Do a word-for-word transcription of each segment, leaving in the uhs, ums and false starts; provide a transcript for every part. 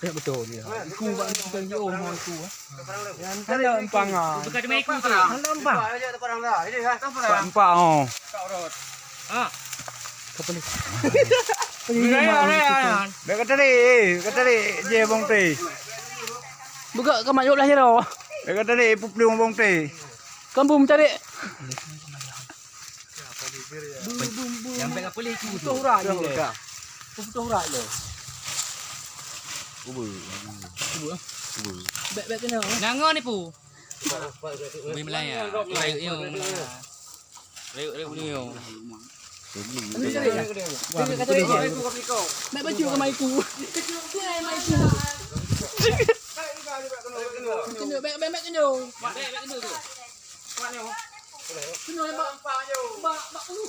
Ya betul dia. Iku bak kita yo mau iku. Ada empang ah. Bukan cuma iku tu. Ada empang. Empat oh. Ha. Kapal. Bèk ka tarék, eh, ka tarék je bông teh. Buka ka mak yop lah siro. Bèk ka tarék peuplung bông teh. Kampung tarék. Yang bèk ka peuli tu. Betul urat ni. Betul urat lo. Kubu. Kubu. Bèk bèk kena. Nangon ni pu. Bui Melaya. Rayu yo. Rayu rayu ni yo. Mek baju ke maiku. Mek maiku. Tunjuk mek mek tunjuk. Tunjuk bak bak bak ulu.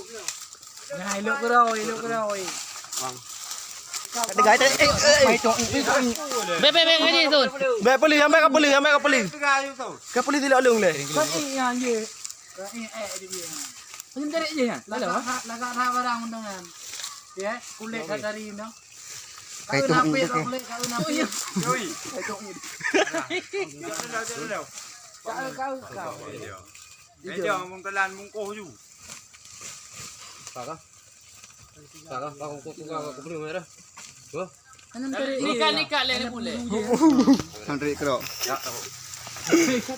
Nah, elok keroi, elok keroi. Tegai eh eh. Bek bek bek ngaji tu. Bek peli, sampai ka peli, sampai ka peli. Ka peli tidak lung leh. Kan iya ye. Kan iya eh dia. Macam tarik je kan? Lagak ha, lagak ha barang undangan. Ya, kulit dah dari undang. Kau nak pil kulit kau nak. Oh iya. Yoi. Kau kau kau. Meja ngomong telan bungkuh ju. Sarah. Sarah, kau kau kau kau kau boleh merah. Tuh. Nikah nikah leh ni boleh. Tarik kerok.